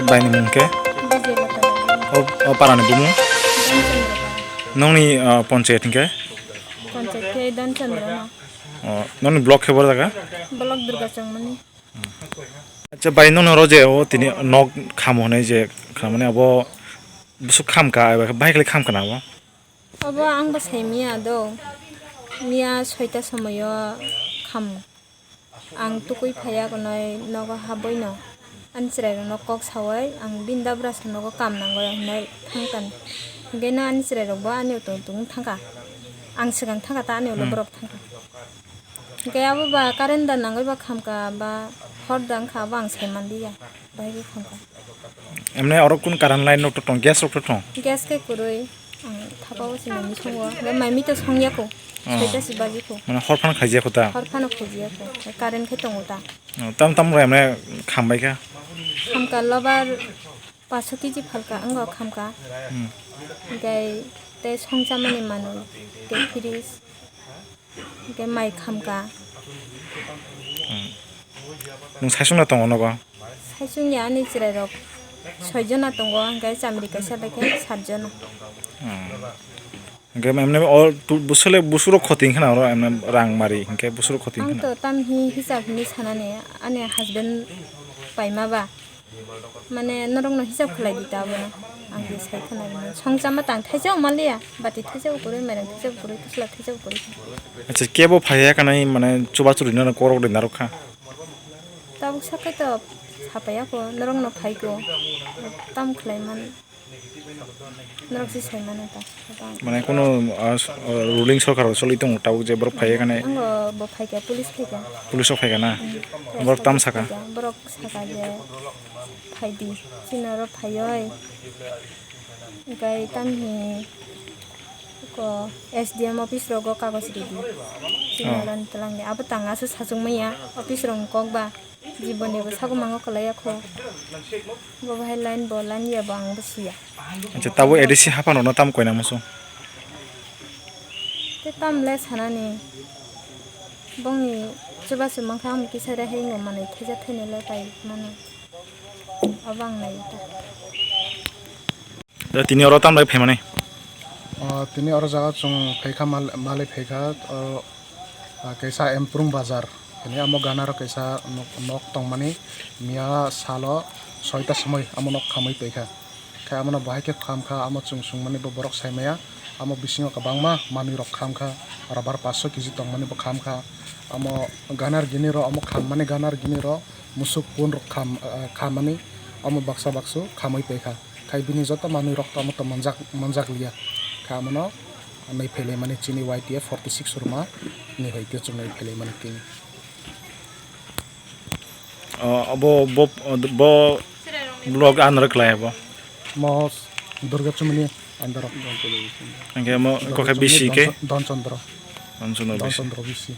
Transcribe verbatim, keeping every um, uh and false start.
Bai ni mung khe? Bijay Lata Nagari. O, o para ni bumung? Dhanchandra Para. Nongni, ah, panchayat hingkhe? Panchayat khe Dhanchandra no. O, nongni block khe bor jaga? Block Durga Chongmani. Acha bai, nono oro je o tini nok khamo hinui je khamani abo bwswk khamka, bai khlai khamka na abo? Obo ang bo sai miya do. Miya soita somoyo khamo. Ang tukui phaiya gonoi nogo habwi no. Ani chwrairokno kok saui ang bini dabra sa nogo kam nango hinui thangkha. Hinkhe no ani chwrairokbo ani utung utung thangkha. Ang swkang thangkha ta ani ulo Hmm. borok thangkha. Hinkhe abo ba current da nangwi ba khamkha ba hor da wngkha abo ang sai manliya. Bahai khe khamkha. Emne oro kun current line rok to tong, gas rok to tong? Gas khe kwrwi. Ang thapao se mai mi songo. Bai mai mi to songya kho. Oh. Soita si baji kho. Mane hor phano khaijiya kho ta? Hor phano khaijiya kho. Current khe tongo ta. Oh, tam tam rok emne khambai kha? Khamkha lobar paso kg phalka, wngkha khamkha. Hmm. Hinkhe tei songchamani manwi, tei fridge. Hinkhe mai khamkha. Hmm. Nwng saichung na tongo nogo? Saichung ya ani chwrairok soi jona tongo, hinkhe chamri kaisa bai khe sat jona. Hmm. Hinkhe emne o tu-, buswle, busurok khoti wngkha na oro emne rang mari hinkhe busurok khoti wngkha na? Ang to tam hi hisab hinwi sanani, ani husband paima ba. Mane norokno hisab khlai di ta abono. Ang je sai khna rwmani. Songchama tang thaisa wng manliya. Bati thaisa ukurwi, mairang thaisa ukurwi, tisla thaisa ukurwi. Acha, kebo phaiya kanai mane chuba churi nang korok de narok kha. Tabuk sakai to sapaiya ko, norokno phai ko. Tam khlai man. Norok si sai mano ta. Mane kono, ah, s-, ah, ruling sorkar choli tongo tabuk je borok phaiya kanai. Ango bo phaikha, police phaikha. Police rok phaikha na? Hmm. Borok tam saka? Phaikha. Borok saka je phaidi, chini oro phaioi. Hinkhe tamni ko S D M office rogo kagoj ridi. Chini Oh. oro ni twlangni abo tang aswk sachwk manya office rokni kok ba. Jiboni bo sago mango kwlaiya kho. Bo bahai line bo line ya bo ang bo siya. Acha, tabo A D C haphano no tam koina muchung? Te tam le sanani. Bongni chubachu mankha ang kisa rehai no manwi thaisa thainwi le pai mano. Abo ang nai ta. Da tini oro tam lai phaimani? Ah, tini oro jaga chwng phaikha mal-, malai phaikha, oro, ah, kaisa Emprung Bazar. Tini amo ganaro kaisa nok, nok tongmani miya salo soita somoi amo nok khamwi paikha. Khe amo no bahai khe khamkha, amo chwng swngmani bo borok saimaya. Amo bisingo kwbangma manwi rok khamkha, rubber paso kg tongmani bo khamkha. Amo ganar gini ro, amo khammani ganar gini ro musuk pun rok kham, ah, khammani amo baksa baksu khamwi paikha. Khai bini joto manwi rok tamo to manjak, manjak liya. Kha amono nai phailaimani chini Y T A forty six rwma ni hai khe chwng nai phailaimani tini. O, abo bo, bo block under khlai abo. Mo Durga Chumani under. Hingke mo kokha Durga Chumani bisi ke? Don Chandra. Don Chandra bisi. Don Chandra bisi.